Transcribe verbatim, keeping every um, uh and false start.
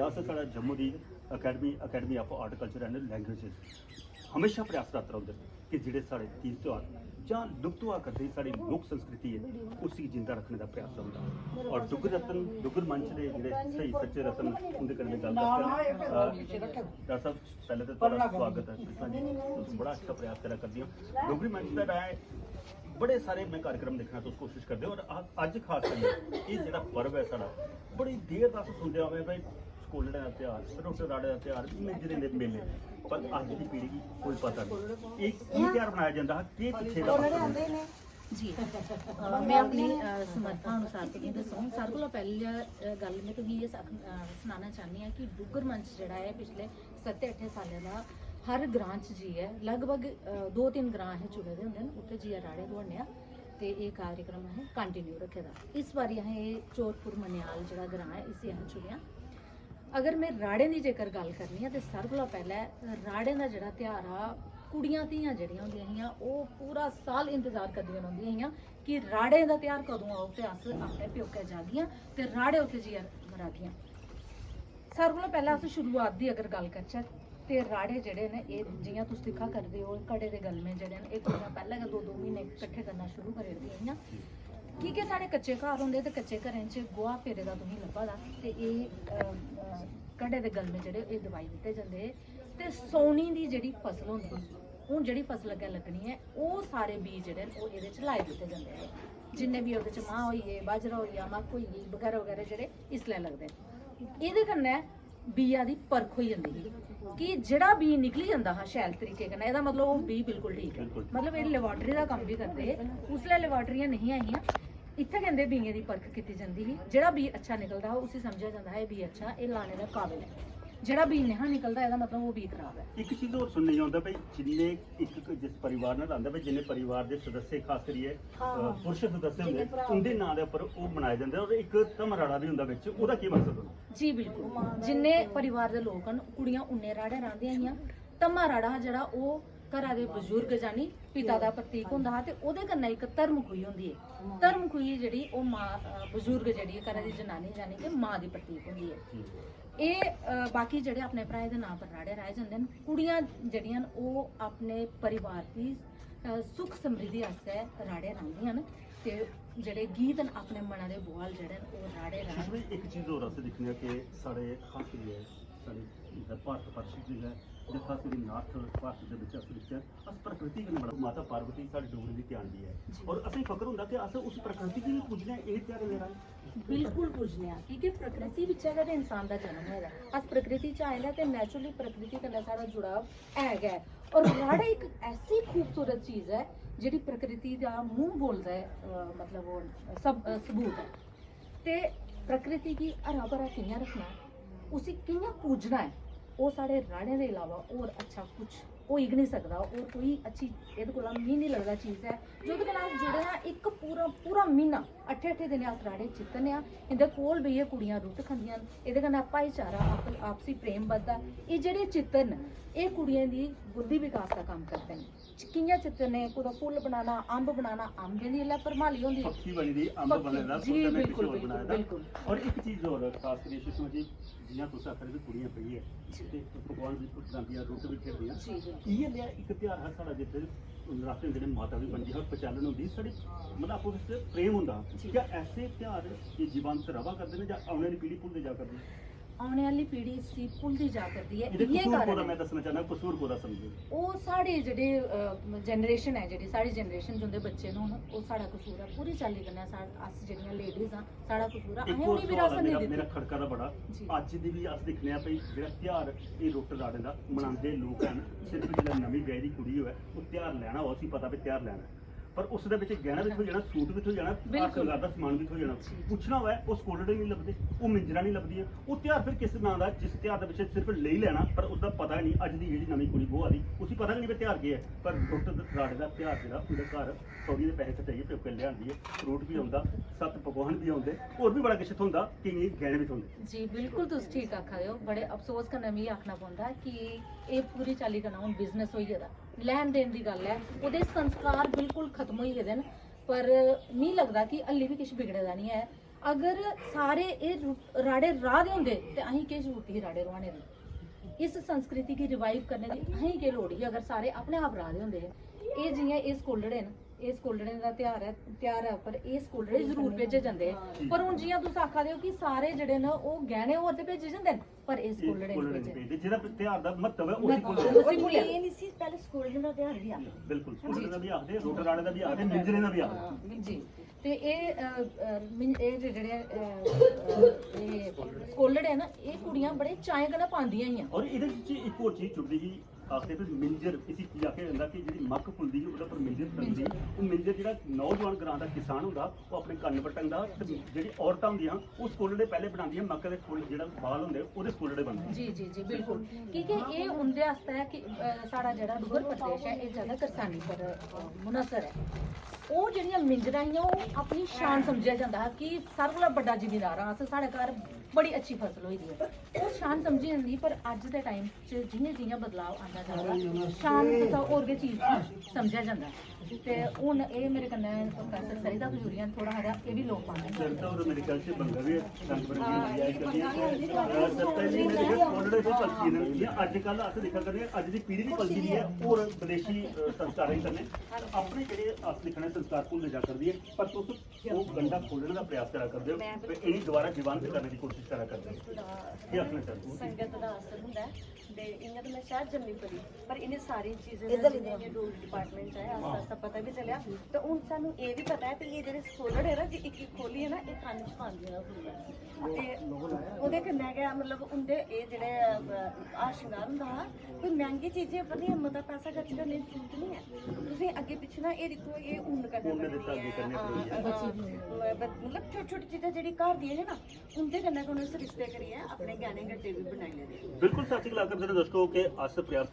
अस साढ़ा जम्मू दी academy, Academy of Art, Culture and Languages, हमेशा प्रयासरत रौंह्दे कि जेह्ड़े साढ़े तीज त्यौहार जां लुप्त होआ करदे साढ़ी लोक संस्कृति ऐ, उसी जिंदा रक्खने दा प्रयास रौंह्दा। और डुग्गर रत्न, डुग्गर मंच दे जेह्ड़े स्हेई सच्चे रत्न, उं'दे कन्नै गल्ल करदे आं। अ, डाक्टर साहब, पैह्लें ते थुआढ़ा सुआगत ऐ कृष्णा जी, तुस बड़ा अच्छा प्रयास करा करदे ओ। डोगरी मंच दा मैं बड़े सारे मैं कार्यक्रम दिक्खना, तुस कोशिश करदे ओ। और अ-, अज्ज खास करियै एह् जेह्ड़ा पर्व ऐ साढ़ा, बड़ी देर दा अस सुनदे आवे भाई, स्कूलें दा त्यहार, रुट्ट राड़े दा त्यहार, मिंजरें दे मेले, पर अज्ज दी पीढ़ी गी कोई पता नहीं। एह् की त्यहार मनाया जंदा हा, केह् पिच्छे दा मतलब ऐ? जी, अ, मैं अपनी, अ, समर्था अनुसार तुसेंगी दस्सङ। सारें कोला पैह्लें, अ, गल्ल मैं तुसेंगी एह् सख-, अ, सनाना चाह्न्नी आं कि डुग्गर मंच जेह्ड़ा ऐ, पिछले सत्तें अट्ठें सालें दा हर ग्रां च जाइयै, लगभग, अ, दो तिन्न ग्रां असें चुने दे होंदे न, उत्थै जाइयै राड़े दौड़ने आं ते एह् कार्यक्रम असें कंटिन्यू रक्खे दा। इस बारी असें एह् चोरपुर मनेआल जेह्ड़ा ग्रां ऐ, इसी असें चुनेआ। अगर में राड़ें दी जेकर गल्ल करनी ऐ, ते सारें कोला पैह्लें राड़ें दा जेह्ड़ा त्यहार हा, कुड़ियां धियां जेह्ड़ियां होंदियां हियां, ओह् पूरा साल इंतजार करदियां रौंह्दियां हियां कि राड़ें दा त्यहार कदूं औग ते अस अपने प्योकै जागियां ते राड़े उत्थै जाइयै मरागियां। सारें कोला पैह्लें अस शुरुआत दी अगर गल्ल करचै, ते राड़े जेह्ड़े न, एह् जि'यां तुस दिक्खा करदे ओ, घड़े दे गलमे जेह्ड़े न, एह् कुड़ियां पैह्लें गै दो दो म्हीने कट्ठे करना शुरू करी ओड़दियां हियां। की के साढ़े कच्चे घर होंदे ते कच्चे घरें च गोहा फेरे दा तुसेंगी लब्भा दा, ते एह्, अ, अ, घड़े दे गलमे जेह्ड़े, एह् दबाई दित्ते जंदे हे। ते सौनी दी जेह्ड़ी फसल होंदी ही, हून जेह्ड़ी फसल अग्गें लग्गनी ऐ, ओह् सारे बीऽ जेह्ड़े न, ओह् एह्दे च लाई दित्ते जंदे हे। जिन्ने बी ओह्दे च मांह् होई गे, बाजरा होई गेआ, मक्क होई गेई, बगैरा बगैरा जेह्ड़े इसलै लगदे न। एह्दे कन्नै बीआ दी परख होई जंदी ही कि जेह्ड़ा बीऽ निकली जंदा हा शैल तरीके कन्नै, एह्दा मतलब ओह् बीऽ बिल्कुल ठीक ऐ। बिल्कुल। मतलब एह् लेबार्टरी दा कम्म बी करदे हे। उसलै लेबार्टरियां नेईं हियां। इत्थै गै इं'दे बीएं दी परख कीती जंदी ही। जेह्ड़ा बीऽ अच्छा निकलदा हा, उसी समझेआ जंदा हा एह् बीऽ अच्छा, एह् लाने दे काबल ऐ। जेह्ड़ा बीऽ नेहा निकलदा, एह्दा मतलब ओह् बीऽ खराब ऐ। इक चीज होर सुनने च औंदा भाई, जिन्ने इक, इक जिस परिवार ने लांदा भाई, जिन्ने परिवार दे सदस्य, खास करियै, हां, अ, हां। पुरुष सदस्य होंदे, जिन्ने भ्राऽ उं'दे होंदे। नांऽ दे उप्पर ओह् बनाया जंदा ऐ। और इक धम्मा राड़ा बी होंदा बिच, ओह्दा केह् मकसद होंदा? जी बिल्कुल, जिन्ने परिवार दे लोक न, कुड़ियां उन्ने राड़े रांह्दियां हियां। धम्मा राड़ा हा जेह्ड़ा, ओह् घरा दे बजुर्ग, यानी पिता दा प्रतीक होंदा हा, ते ओह्दे कन्नै इक धर्म खुई होंदी ऐ। धर्म खुई जेह्ड़ी, ओह् मां, अ, बजुर्ग जेह्ड़ी ऐ, घरा दी जनानी, यानी कि मां दी प्रतीक होंदी ऐ। एह्, अ, बाकी जेह्ड़े अपने भ्राएं दे नांऽ पर राड़े राहे जंदे न, कुड़ियां जेह्ड़ियां न, ओह् अपने परिवार दी, अ, सुख समृद्धि आस्तै राड़े रांह्दियां न। ते जेह्ड़े गीत न, अपने मना दे बुहाल जेह्ड़े न, ओह् राड़े राह्न। सुषमा जी, इक चीज होर अस दिक्खने आं कि साढ़े, खास करियै साढ़े इद्धर भारत बर्ष च गै, जां खास करियै नार्थ भारत दे बिच अस दिखचै, अस प्रकृति कन्नै बड़ा, माता पार्वती साढ़े डोगरें दी ध्यान दी ऐ। जी। और असेंगी फकर होंदा कि अस उस प्रकृति गी बी पूजने आं इ'नें ध्यारें दे राहें। बिल्कुल पूजने आं, की के प्रकृति बिच्चा गै ते इंसान दा जन्म होए दा ऐ। अस प्रकृति च आए दा ते naturally प्रकृति कन्नै साढ़ा जुड़ाव है गै ऐ। और राड़ा इक ऐसी खूबसूरत चीज ऐ जेह्ड़ी प्रकृति दा मूंह बोलदा ऐ, अ, मतलब ओह् सब, अ, सबूत ऐ। ते प्रकृति गी हरा भरा कि'यां रक्खना ऐ, उसी कि'यां पूजना ऐ, ओह् साढ़े राड़ें दे इलावा होर अच्छा कुछ होई गै निं सकदा, होर कोई अच्छी एह्दे कोला मिगी निं लगदा चीज ऐ जेह्दे कन्नै अस जुड़े दे आं। इक पूरा, पूरा म्हीना, अट्ठे अट्ठे दिन अस राड़े चित्तने आं, इं'दे कोल बेहियै कुड़ियां रुट्ट खंदियां न, एह्दे कन्नै भाईचारा, आप-, आपसी प्रेम बधदा। एह् जेह्ड़े चित्तर न, एह् कुड़ियें दी बुद्धि विकास दा कम्म करदे न। च-, कि'यां चित्तरने, कुतै फुल्ल बनाना, अम्ब बनाना, अम्बें दी इसलै भरमाली होंदी ऐ। पक्खी बनी दी, अम्ब पक्खी, बने दा, जी, कुतै में बिल्कुल, कुछ होर बिल्कुल, बनाए दा। बिल्कुल। और इक चीज होर, खास करियै सुषमा जी, जि'यां तुस आखा दे कि कुड़ियां बेहियै जी। ते पकवान बी बनांदियां, रुट्ट बी खेढदियां। जी, जी। इ'यै नेहा इक ध्यार हा साढ़ा, जित्थै नरातें दे दिनें माता बी बनदी ही और पचैलन होंदी ही। साढ़ी, मतलब, आपूं बिच्च प्रेम होंदा हा। जी। क्या ऐसे ध्यार एह् जीवंत र'वा करदे न जां औने आह्ली पीढ़ी भुलदे जा करदी ऐ? औने आह्ली पीढ़ी इसी भुलदी जा करदी ऐ। एह्दे इ'यै कसूर कारण कोह्दा, ऐ। में दस्सना चाह्न्नां, कसूर कोह्दा समझदे? ओह् साढ़े जेह्ड़े, अ, generation ऐ, जेह्ड़ी साढ़ी generation च उं'दे बच्चे न, हून ओह् साढ़ा कसूर ऐ। पूरी चाल्ली कन्नै सा-, अस जेह्ड़ियां ladies आं, साढ़ा कसूर ऐ। इक असें होर उ'नेंगी सवाल विरासत ऐ मेरा, नेईं मेरा दित्ती। खड़का दा बड़ा। जी। अज्ज दी बी अस दिक्खने आं भई जेह्ड़ा ध्यार एह् रुट्ट राड़ें दा मनांदे लोक हैन, सिर्फ जिसलै नमीं ब्याही दी कुड़ी होऐ, ओह् ध्यार लैना होऐ, उसी पता भई ध्यार लैना ऐ। पर उस दे बिच गैह्ना बी थ्होई जाना, सूट बी थ्होई जाना, बिल्कुल। हर श्रृंगार दा समान बी थ्होई जाना। जी, जी। पुच्छना होऐ, ओह् स्कूल निं लभदे, ओह् मिंजरां निं लभदियां। ओह् ध्यार फिर किस नांऽ दा, जिस ध्यार दे पिच्छें सिर्फ लेई लैना, पर उसदा पता गै निं। अज्ज दी जेह्ड़ी नमीं कुड़ी ब्याही दी, उसी पता गै निं भई ध्यार केह् ऐ। पर रुट्ट राड़े दा ध्यार जेह्ड़ा, उं'दे घर सौह्रिये दे पैसे खर्चाइयै प्योकै लेआंदी ऐ, फ्रूट बी औंदा, सत्त पकवान बी औंदे, होर बी बड़ा किश थ्होंदा, केइयें गी गैह्ने बी थ्होंदे। जी, बिल्कुल तुस ठीक आखा दे ओ। बड़े अफसोस कन्नै मिगी आखना पौंदा कि एह् पूरी चाल्ली कन्नै हून business होई गेदा, लैन देन दी गल्ल ऐ, ओह्दे संस्कार बिल्कुल खत्म होई गेदे न। पर मिगी लगदा कि हल्ली बी किश बिगड़े दा निं ऐ। अगर सारे एह् रु- राड़े राह् दे होंदे ते असें केह् जरूरत ही राड़े रुआने दी? इस संस्कृति गी रिवाइव करने दी असें केह् लोड़ ही अगर सारे अपने आप राह् दे होंदे हे? एह् जियां एह् स्कोलड़े न, एह् स्कोलड़ें दा ध्यार ऐ, ध्यारै उप्पर एह् स्कोलड़े जरूर भेजे जंदे हे। पर हून जियां तुस आखा दे ओ कि सारे जेह्ड़े न ओह् गैह्ने होर ते भेजे जंदे न, पर एह् स्कोलड़े नेईं भेजे। जेह्ड़ा ध्यार दा म्हत्तव ऐ उसी महत्तव भुल्ली ऐ, उसी भुल्ली गेआ। पैह्ले स्कोलड़ें दा ध्यार बी आखदे। बिल्कुल स्कोलड़ें दा बी आखदे, रोटे राड़े दा बी आखदे, मिंजरें दा बी आखदे। जी। ते एह् अ, अ, मिं- एह् जे- जेह्ड़े अ, अ, एह् स्कोलड़े न, एह् कुड़ियां बड़े चाएं कन्नै पांदियां हियां। और एह्दे च इक होर चीज जुड़दी ही, आखदे भी मिंजर इसी की आखेआ जंदा कि जेह्ड़ी मक्क फुलदी ही ओह्दे पर मिंजर टंगदी ही। ओह् मिंजर जेह्ड़ा नौजवान ग्रां दा किसान होंदा हा, ओह् अपने कन्न पर टंगदा हा। ते जेह्ड़ी औरतां होंदियां हां, ओह् स्कोलड़े पैह्ले बनांदियां, मक्क दे फुल्ल जेह्ड़ा बाल होंदे ओह्दे स्कोलड़े बनदे। जी जी जी बिल्कुल। की के एह् उं'दे आस्तै कि अ, साढ़ा जेह्ड़ा डुग्गर प्रदेश ऐ एह् ज्यादा करसानी पर अ, मुनहसर ऐ। ओह् जेह्ड़ियां मिंजरां हियां ओह् अपनी शान समझेआ जंदा हा कि सारें कोला बड्डा जिमींदार आं अस, साढ़े घर बड़ी अच्छी फसल होई दी ऐ, ओह् शान समझी जंदी। पर अज्ज दे टाइम च जियां जियां बदलाव आंदा जंदा, शान कुसै होर गै चीज गी समझेआ जंदा। ते हून एह् मेरे कन्नै प्रोफेसर सरिता खजूरिया न, थोह्ड़ा हारा एह् बी लोक पांदे न। सरिता होर मेरे ख्याल च बंगा बी रंग बरंगी होंदी ऐ कन्नै। अ, सरिता जी, मेरे ख्याल स्कोलड़े बी पलकी न। जि'यां अज्जकल अस दिक्खा करने आं, अज्ज दी पीढ़ी बी पलकी दी ऐ होर विदेशी अ, संस्कारें कन्नै। अपने जेह्ड़े अस दिक्खने संस्कार भुलदे जा करदी ऐ, पर तुस ओह् गंढा खोलने दा प्रयास करा करदे हो ते इ'नेंगी दोबारा जीवंत करने दी कोशिश करा करदे हो। केह् आखना चाह्ंदे ओ? संगत दा असर होंदा ऐ। ते इ'यां ते में शैह्र जम्मी पली, पर इ'नें सारी चीजें दा, जि'यां इ'यां डोगरी डिपार्टमेंट च आए, आस्ता आस्ता पता बी चलेआ। ते हून सानूं एह् बी पता ऐ कि एह् जेह्ड़े स्कोलड़ ऐ ना, जे इक इक खोलियै ना, एह् कन्न च पांदियां न कुड़ियां। ते ओह्दे कन्नै गै, मतलब, उं'दे एह् जेह्ड़े, अ, हार श्रृंगार होंदा हा, कोई मैंह्गी चीजें उप्पर निं मता पैसा खर्च करने दी जरूरत निं ऐ। तुसें अग्गें पिच्छें ना, एह् दिक्खो, एह् ऊन कन्नै बनी दी ऐ। हां, हां। मतलब, छोटी छोटी चीजां जेह्ड़ी घर दियां हे ना, उं'दे कन्नै गै उ'नें सरिस्ते करियै अपने गैह्ने गट्टे बी बनाई लेदे। बिल्कुल सच्च गला करदे न दोस्तो कि अस प्रयास